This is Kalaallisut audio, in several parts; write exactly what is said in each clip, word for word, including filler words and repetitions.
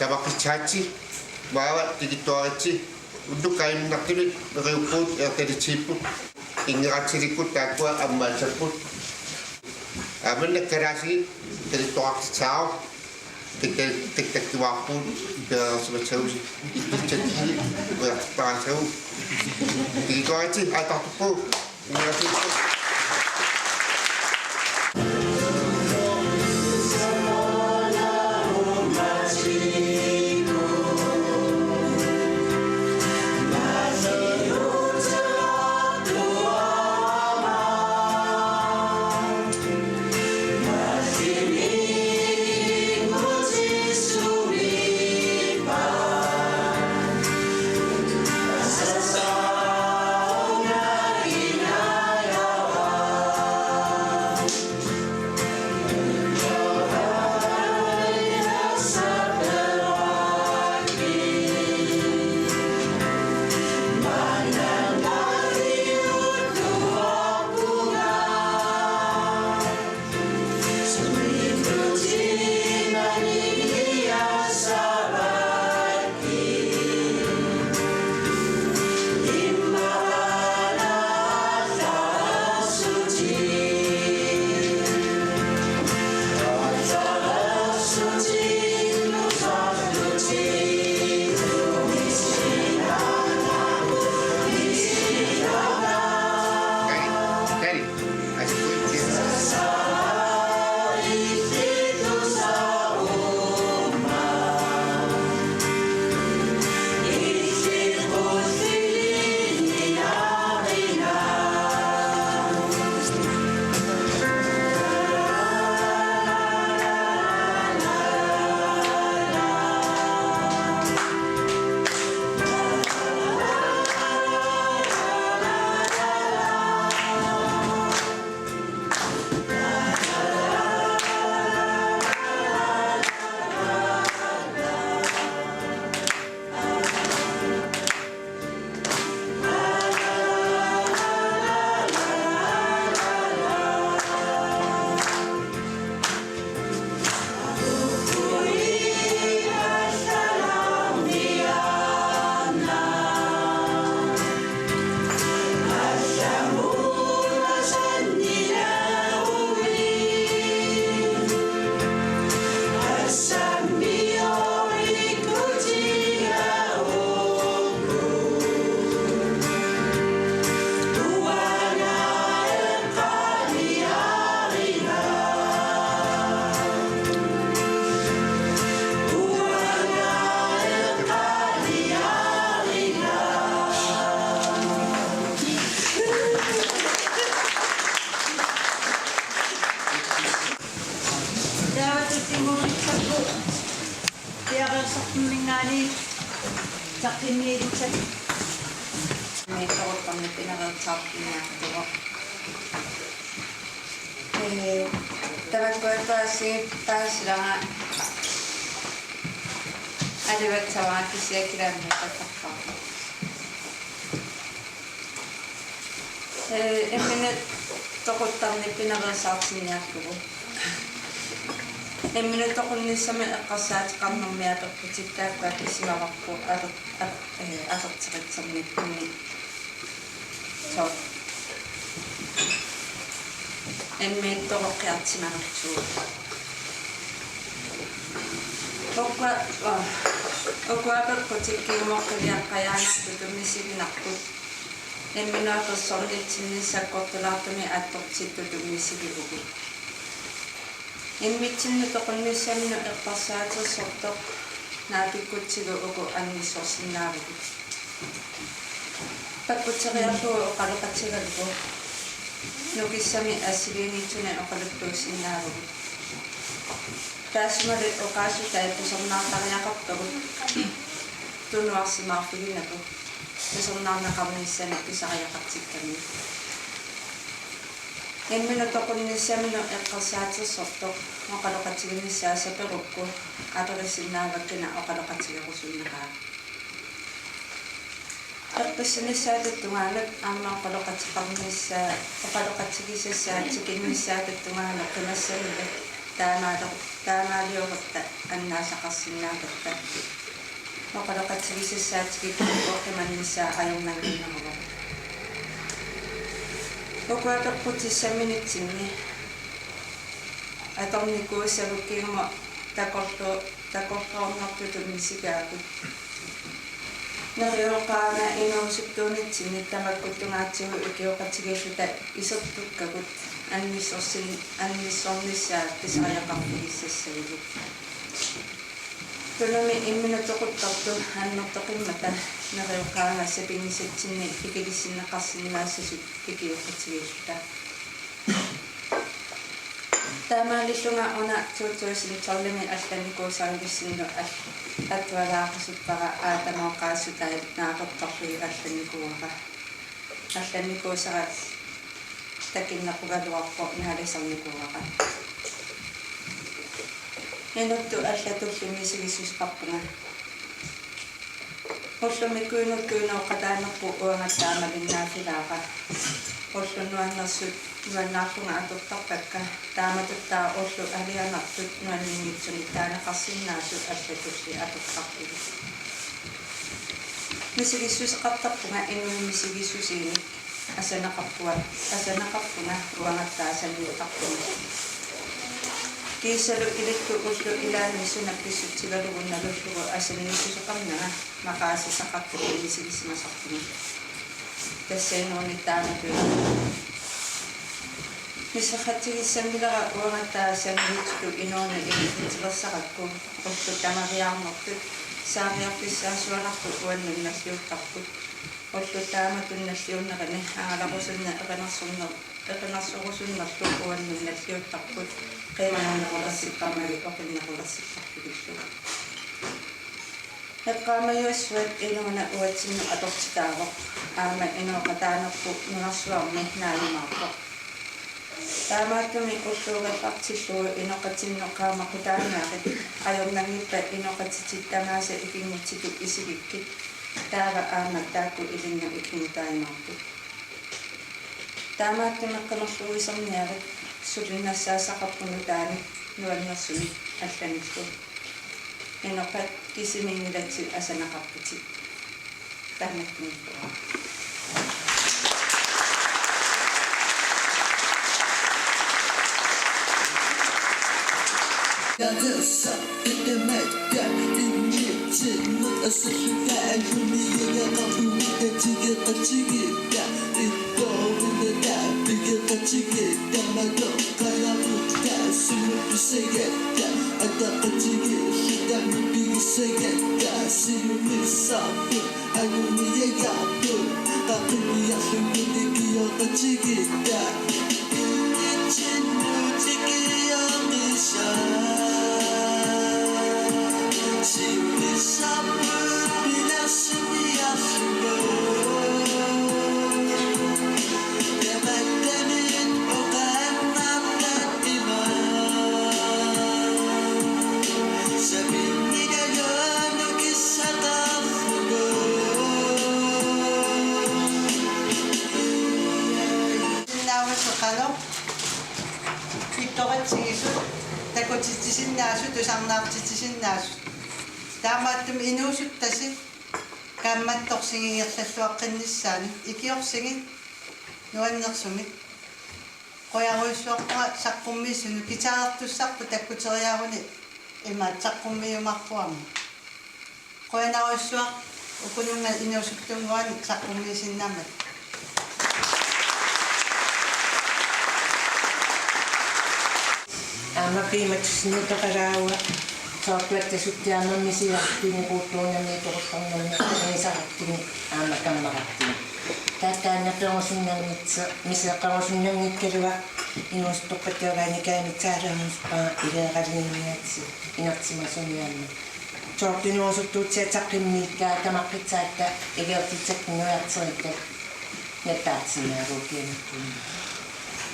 Tamaqqissaatsi, maava tikittuaritsi, unnuk qaangiunnartuni neriuppugut, ertalitsiipput, ingerlatsilikkut taakkua ammaassapput. Aamma nakkalaassigit tikittuartissaavoq, tikki-, tikki-, tikittuarpugut, piareersimassagusi, ikkitsakkigi, ujartartaraassagu. Tikittuaritsi, aattartuppugut. Taava tutsimmuussissapput piareersarnerminngaanniit saqqummiussat. Miittoruttarni pinaveersaartinniartuvoq. Ee, tamakkua paasi-, paasilanga alivassavara kisianni kilaammi tatarpaarput. Ee, imminut toquttarni pinaveersaartinniarlugu. Imminut toqunnissami eqqarsaateqarnermi apeqqutit taakkua pisimavarput aper-, ap-, ee, aperteqissammikkuni. Soo. Imminut toqoqqiartimanersugut. Ukua, aa, ukua apeqqutit kingumut qiviaqqajaannartutut misiginarput. Imminut apersornitsinni sakkortulaartumik attortittutut misigivugut. Immitsinnut toqunnissaminut eqqarsaatersortoq naapikkutsigu uku annersorsinnaavagut. Pakkuteriarlugu oqaloqatigalugu nukissamik assiliinitsunik oqaluttuussinnaavagut. Taassumalu oqaasut taakkusernaartariaqarpagut tunuarsimaarfiginnagu tusarnaarneqarnissanik pisariaqartikkamik. Imminut toqunnissaminut eqqarsaatersortoq oqaloqatiginissaa saperukku aperisinnaavakka kina oqaloqatigerusunneraa. Eqqissinissaata tungaanut aamma oqaloqateqarnissaa, oqaloqatigisassaa tikinnissaata tungaanut qimassaminut taamaali-, taamaaliorutta annaasaqarsinnaagatta. Oqaloqatigisassaatikka oqimannissaa ajornannginneruvoq. Ukua peqqutissaminitsinni atornikuusavut kingumut takorlu-, takorloornertutut misigaagut. Neriuqqaanga inuusuttuunitsinni tamakkuttungaatigut ikioqatigiilluta isertukkagut annissorsin-, annissornissaa pisariaqarfigissassagigut. Tunumi imminut toquttortut annertoqimmata neriuqqaanga sapinngisatsinni ikilissinneqarsinnaassasut ikioqatigiilluta. Taamaalillunga una to tusind tolvimi allannikuusarivissinnut al-, attualaaqasuppara aatama oqaassutaat naapertorlugit allannikuuara. Allannikuusara takinnequgaluarpoq naalisarnikuuara. Inuttut allatulli misigissuseqarpunga. Ullumikkuinukkut inooqataanerput uangattaaq malinnaaffigaara. Ullut nuannersut nuannaarlunga atortarpakka, taamatuttaaq ullut alianartut nuanninngitsumik taaneqarsinnaasut allatulli atortarpavut. Misigissuseqartarpunga inuit misigissusiinik. Asaneqarpunga, asaneqarpunga uangattaaq sanngiittarpunga. Kiisalu ilittut ullut ilaanni suna pissutsigalugu nalullugu asannissuseqarnanga maqaasisaqartutut misigisimasarpunga. Tassa inuuneq taamatut. Miserratigissanngilara uangattaaq sanngiitsutut inuuneq iluatsilersarakku ullut tamariarnertut saariarfissaasualarput uannut nalliuttarput. Ullut taamatut nalliunnerini angalarusunneq erinarsorner-, erinarsorusunnerlu uannut nalliuttarput qiimanernerulersittarmagit oqinnerulersittarlugillu. Eqqaamajuassuat inuuneq uatsinnut atortitaavoq aamma inooqataanerput nunarsuarmi naajumaarpoq. Taamaattumik ulluugallartillugu inoqatinnut qaamaqutaaniarit ajornanngippat inoqatitit tamaasa ikinngutsitut isigikkit, taava aamma taakku ilinnut ikinngutaajumaarput. Taamaattumik qimerluisorniarit sulinnassaassaqarput nutaanik nuannersumik allanillu. Inoqat kisimiinngilatit asaneqarputit. Taamaattumik. Sinnaamasut qanoq ittoqatsigisut, takutitsisinnaasut, tusarnaartitsisinnaasut. Taamaattumik inuusuttasi kaammattorsinnginnerluaqqinnissaanut ikiorsigit nuannersumik. Qujanarujussuarpunga saqqummiissunut, guitarertussarput takkuteriaruni imaat saqqummiumaarpuarmi. Qujanarujussuaq ukununnga inuusuttunnguanik saqqummiisinnaammat. Aamma piumassuseqalaarpunga soorlu attassutsit aamma misigisartuni kulturnami toqortornami misigisartuni aamma kammarartuni. Taakkaanna perusunnanngitsoq, misigeqarusunnanngikkaluaq inuusuttorpassuarnik kaammatsaalaarnerpaaq ileeqaliiniaatsi inersimasuniarmi. Soorlu inuusuttuutigut saqqummiikkaat tamaqqutsaakka ikiortitsakka nujarterikka nattaarsinnaaguukkianakkuun.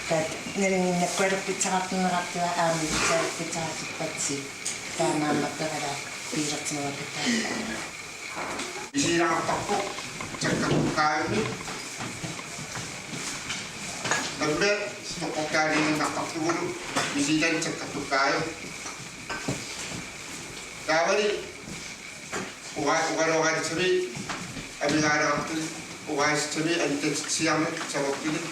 Taava nalinginnakkualerpitsaqartinneqartunga aamma ilisariarpitsaqartippatsi taamaammat peralaarpilertinnguakka taava. Isilaartarpoq takkakkaanni. Taava toqqortaaliinnartartugulu misigisanik sakkortukkaajuk. Taavali uga-, ugaluaralissami amigaaleqartuni ugaasissami anitatitsiarnak savortunik.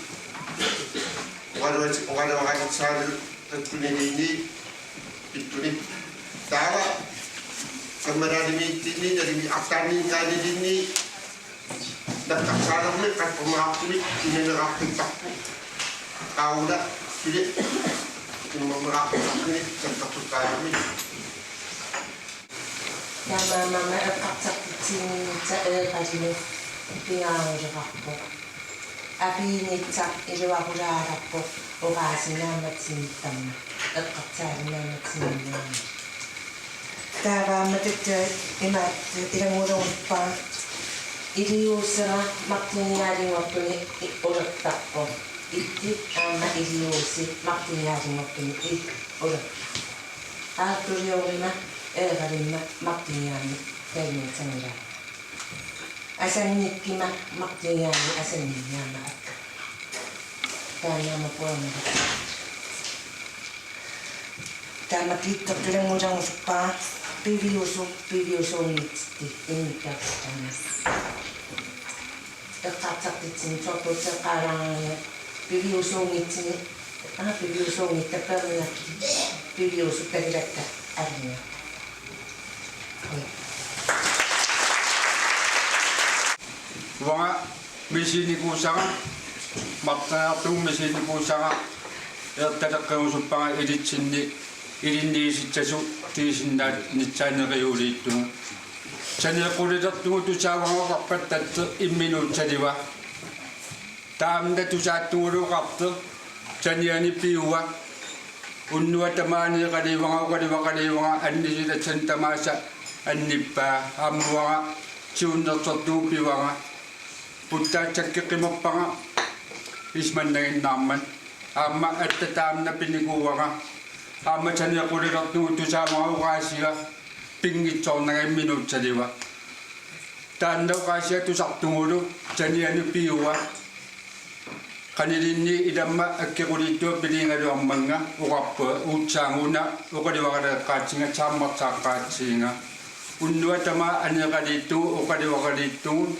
Ugaluat-, ugaluaralissaalu takkuniliinni pittuni. Taava kammalaalimiitsinni nalimi artaanniingaannilinni nakkarsaalermi qatperneqartumik inuuneqarpittarpoq. Qaula suli immerneqarpittarpini sakkortukkaajuk. Taamaammat eqqartortitsinnissaq Eeqalimi pingaaruteqarpoq. Apiinissaq iluaqutaalerpoq oqaasinaammat sinittarmat, eqqarsaaliinnaammat sininnaammat. Taava aamma tassa imaattoq ilanngulerpaa: Iliuusera Martiniaalinngortuni i-, ulertarpoq. Itti aamma Iliuusi Martiniaalinngortuni i-, ulertarpoq. Aattuliorima Eeqalimma Martiniaanni tainnaassanngilaq. Asannikkima Martiniaanni asanninniarma akka. Taannaana puanera. Taama piittortulangulangusuppaa piviusu-, piviusuunngitsutti innikkaattaana. Eqqartortitsinni sortuuteqqaalaarnanga piviusuunngitsuni, aa, piviusuunngitsoq peerniartut piviusut takulatta alinga. Uanga misiginikuusara, Martiniartugut misiginikuusara, ertaleqqiusuppara ilitsinni ilinniisitsisut tiisinnaanitsaaneriuliittugut. Saneeqqulilertugut tusaavara oqarpat tatteq imminut saliva. Taanna tusaattuulukkartoq saniani piua. Unnuaq tamaani qaliuanga, oqaliva qaliuanga, annisilaassani tamaasa annippaa, aamma uanga siunnersortugut pivanga. Puttaasakkeqqimerpara isumannaginnaarmat. Aamma atta taanna pinikuuara. Aamma saneeqqulilertugut tusaavara oqaasia pinngitsoornanga imminut saliva. Taanna oqaasia tusartugulu saniani piua. Qanilinni ilamma akkequliittua piliigaluarmanga oqarpunga: Uutsaaguna oqalivaraleeqqaatiga, saammarsaaqqaatiga. Unnuaq tamaat aneeqaliittugut, oqalivaraliittugut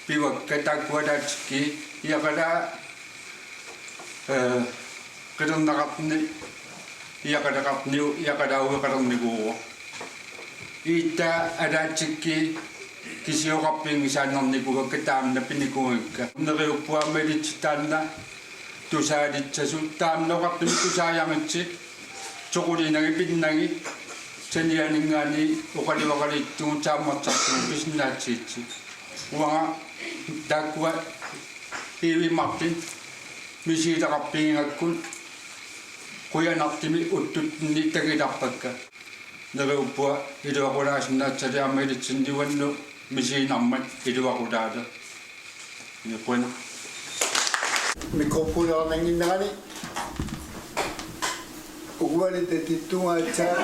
pivakka, taakkua ataatsikki Iaqalaa, ee, qilerneqartuni, Iaqaleqartuniu-, Iaqalaavi qilernikuuvoq. Iittaa ataatsikki kisioqarpinngisaannarnikuuakka, taanna pinikuuakka. Neriuppunga aamma ilitsi taanna tusaalissasut, taanna oqartumi tusaajaritsi, soquliinagit pinnagit sanianinngaanniit oqalivaraliittugut saammarsartugut pisinnaatsigitsi. Uanga taakkua Iivi Martin misigileqarpigigakku qujanartumik uttutsinni takularpakka. Neriuppunga iluaqutaasinnaassallugu aamma ilitsinni uannut misiginarmat iluaqutaaleq. Qujanaq. Mikrofoni ornannginnerani. Uguali tatittugu aatsaat.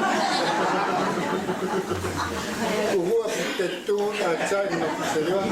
Uguali tatittugu aatsaat imakussalua.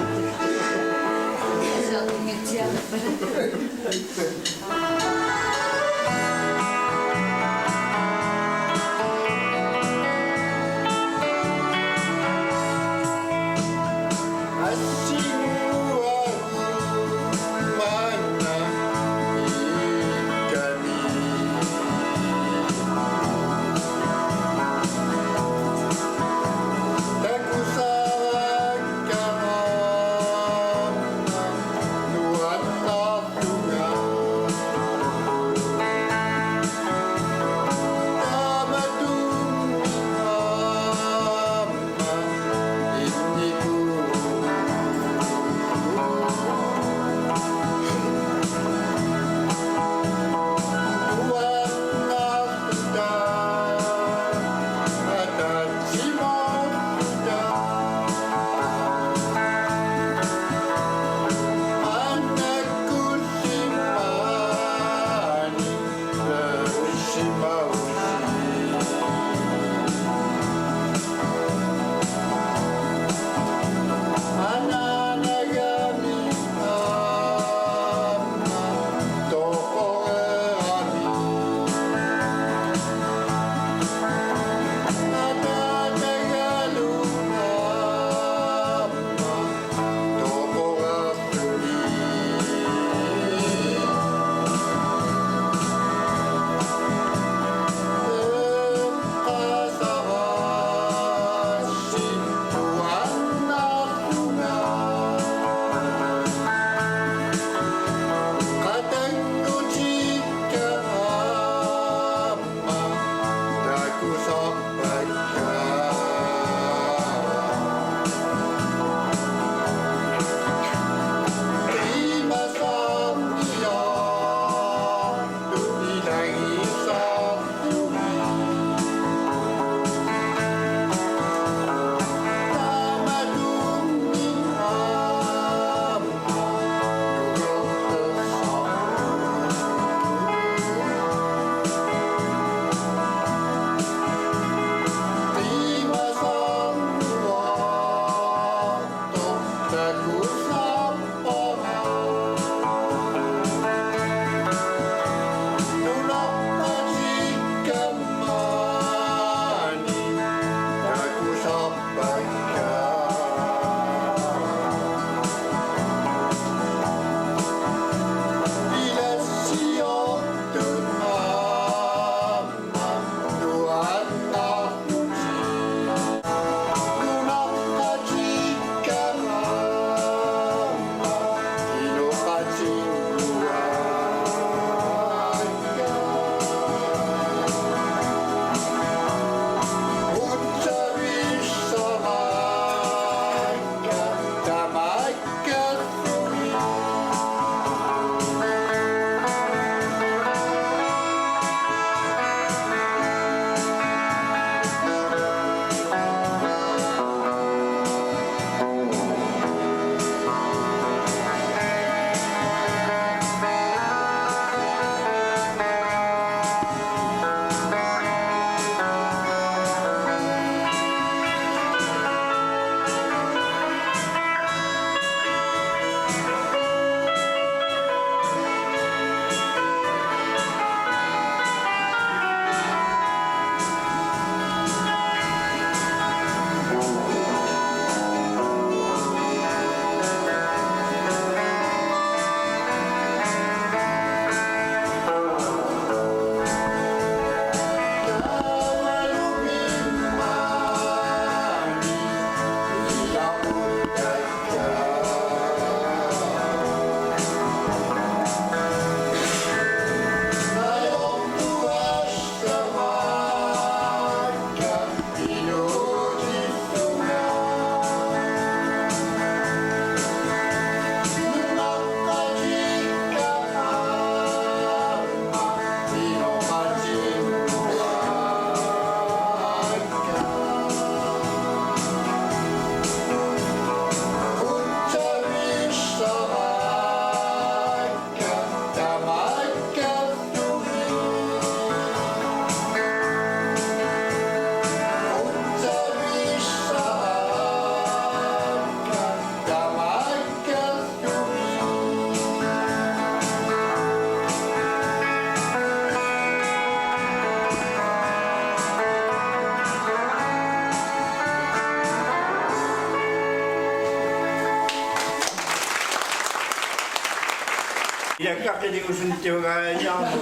Jakka qiligusuntiugaaniarmu.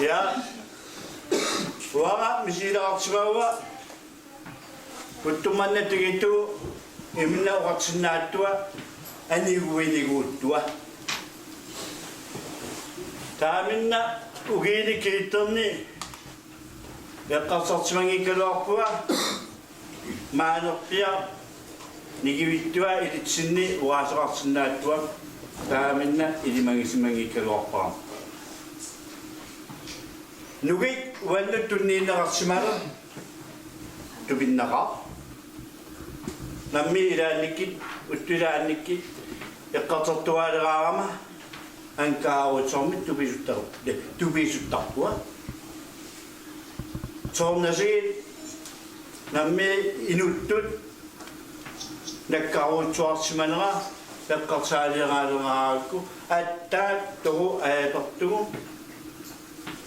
Ja. Uanga misigilaarsimavara uuttumanna tigitu imminut oqarsinnaattua aniguiniguuttua. Taamanna ukiuni kiitterni eqqarsarsimanngikkaluarpunga maanerpiaq nigivittua ilitsinni oqaaseqarsinnaattua taamanna ilimagisimanngikkaluarpara. Nukik uannut tunniunneqarsimaneq tupinnaqaaq. Nammineq ilaannikkut, uttut ilaannikkut eqqartortuaaleraangama Ankarautoqarnermik tupiisuttar-, tupiisuttarpunga. Soorunami nammineq inuttut nakkarujussuarsimanera eqqarsaalereeraarakku aatsaat toqu ajapertugu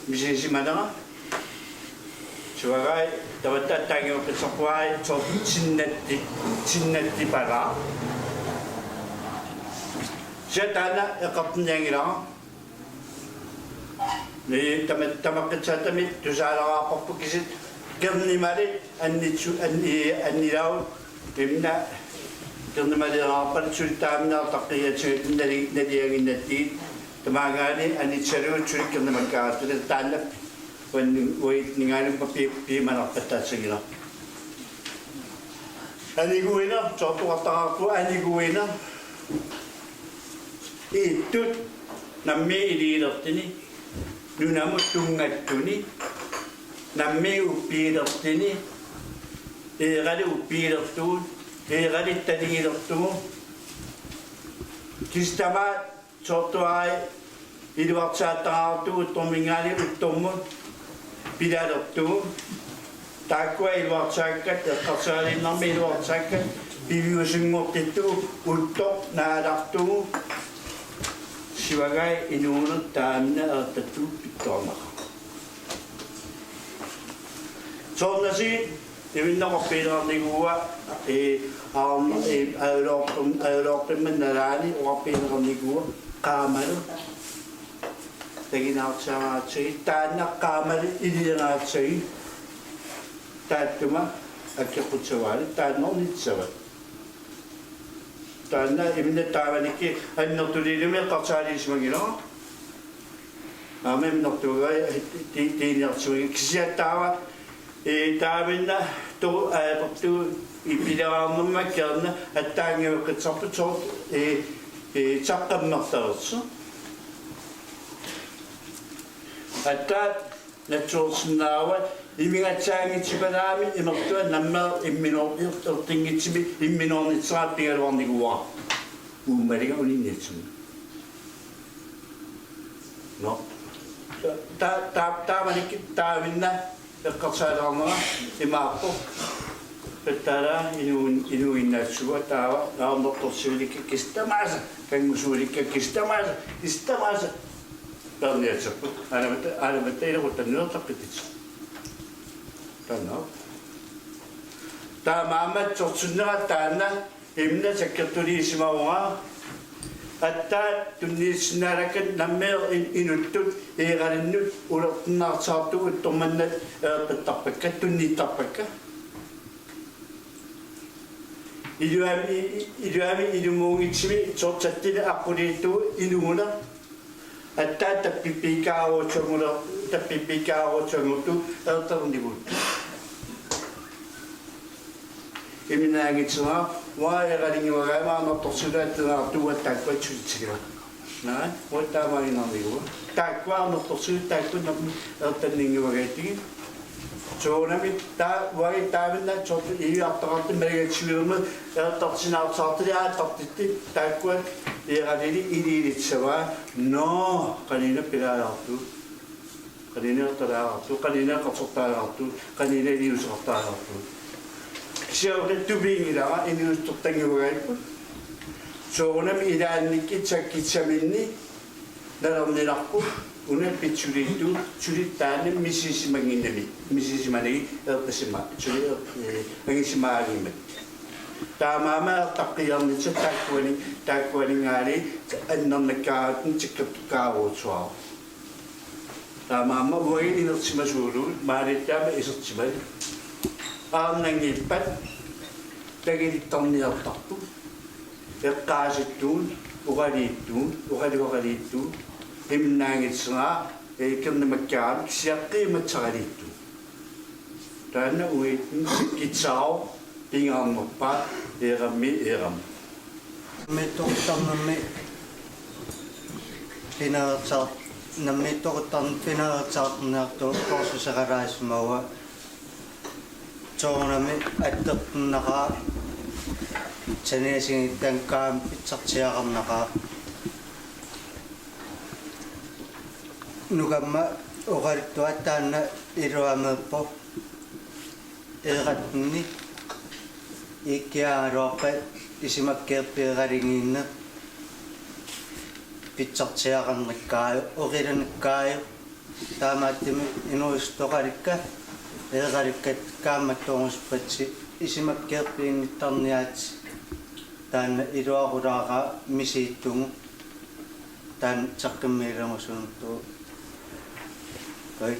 misigisimanera. Sivagaai tamatta taangiuppissarpuai soorlu sinnatti-, sinnattipalaa. Kisianni taanna eqqartornianngilara. Ni tama-, tamaqqissaatami tusaaleraarparput kisianni kernimali annitsu-, anni-, annilaut imminut kernimaliaraarpallu suli taamanna taqqigatigut nali-, naliaginnatsigit tamaangaani anitsaluut suli kernimakkaartut taanna uanni-, uagut ningaanippa pi-, piumanarpattaassanngilaq. Aniguineq, soorlu oqartariaqarpugut aniguineq. Iittut nammineq iliuusertuni, nunamut tunngattuni, nammineq uppiulertuni, Eeralit uppiulertugut, Eeralit taligilertugut, kisianni tamaat soorlu aai iluartaattaraartugut uttorminngaanniit uttormut pilalertugut. Taakkua iluartaakkat, eqqarsaaliinnarmik iluartaakkat piviusunngortittugut uttoq naalartugut. Sivagaai inuuneq taanna eqqartuuppittoornera. Soorunami imminut oqarfigineqarnikuuara, ee, aarn-, ee, ajuloortum-, ajuloortumik nalaani oqarfigineqarnikuuara qaamalu. Taginnaatsiaraatsigi, taanna qaamalu ilioraatsigi. Taassuma akkeqqutsavali, taanna ornitsavat. Taanna imminut taamanikkut annertuliinumik eqqarsaaliisimanngilaq. Aamma imminut tuugai ti-, tiiniarsimagi kisianni taava, ee, taamanna to-, ee, portu ippilaarnerma kerne attaanngueqqissarput soorlu, ee, ee, saqqammertalersoq. Aatsaat natsuussinnaavat imigatsaanngitsipalaami imertuat nammeq imminor-, er-, ertinngitsumik imminornitseraa pigaluarnikuuara. Uummaliga uninniatsumik. Nå. Ta-, ta-, taamanikkut taavinna eqqarsaalaarnera imaappoq. Pettala inuun-, inuinnaassua taava naarnertorsiulikka kisianni tamaasa, kanngusuulikka kisianni tamaasa, kisianni tamaasa. Taarniatsappu. Aalamat-, aalamat ilaquttanniortaqqitit. Taanna. Taamaammat sorsunnera taanna imminut sakkortuliisimavunga. Aatsaat tunniussinnaalakkat nammineq in-, inuttut Eeralinnut ulertinnaarsaartugut tormannat eqqittarpakka, tunnittarpakka. Iluami, iluami ilumuunngitsumik soortatini aqquliittugut inuuneq. Aatsaat tappippiikkaarutsanngula-, tappippiikkaarutsanngortut eqqartornikuupput. Imminut angitinnguara, uanga Eeralinnguagai aamma annertorsiutaat tunaartuuat taakkua sulitsigivara. Naa, uanga taamaaginnarnikuuara. Taakkua annertorsiut taakkua nammineq eqqartorninnguagaatsigit. Soorunami taa-, uagut taavinna soorlu iviartaqartut malugatigiummut eqqartorsinnaarsaartut aattartitti taakkua Eeralili iliulissavaat. Nå, qaniuna pilaajaartugut. Qaniuna eqqartulaartugut, qaniuna eqqartortaajaartugut, qaniuna iliuuseqartaajaartugut. Kisianni una tupinngilara inuusuttortannguagaipput. Soorunami ilaannikkut sakkissaminni nalornilarput una pitsuliittugut suli taanna misigisimannginnami, misigisimanagit eqqissima-, suli, ee, angusimaanngimmat. Taamaammat eqqartuiarnissaq taakkuani-, taakkuaninngaanniit annernakkaarutsinni tikkertukkaarujussuuara. Taamaammat uagut inersimasuulluta maaniittaama isertimmata. Aarnanngippat tagilittarniartarput. Eqqaasittugut, oqaluuttut, oqaluuttut, iminnaanngitsugaa, ee, kernimakkaarami kisianni qiimmassaqaluuttut. Taanna uagut tikitsaavoq pingaarnerpaaq, eerami, eerami. Nammiittoqartarnermi pinaveersaar-, nammiittoqartarnermi pinaveersaarniartugut kursuseqalaassimavunga. Soorunami attortunnaqaaq, saniatigut tankkaam pitsartiaqarnaqaaq. Nukamma oqaluttuaq taanna iluameerpoq. Eeratinni ikiaagaluarpat isumakkeerpiaralunnginneq pitsartiaqarnikkaajuk, oqilunnikkaajuk, taamaattumik inuusuttoqalukkat, eeralukkatut kaammattorusuppassi isumakkeerpiunngittarniaatsit, taanna iluaqutaaqaaq misissugut. Taanna saqqummiilerusutut. Oi.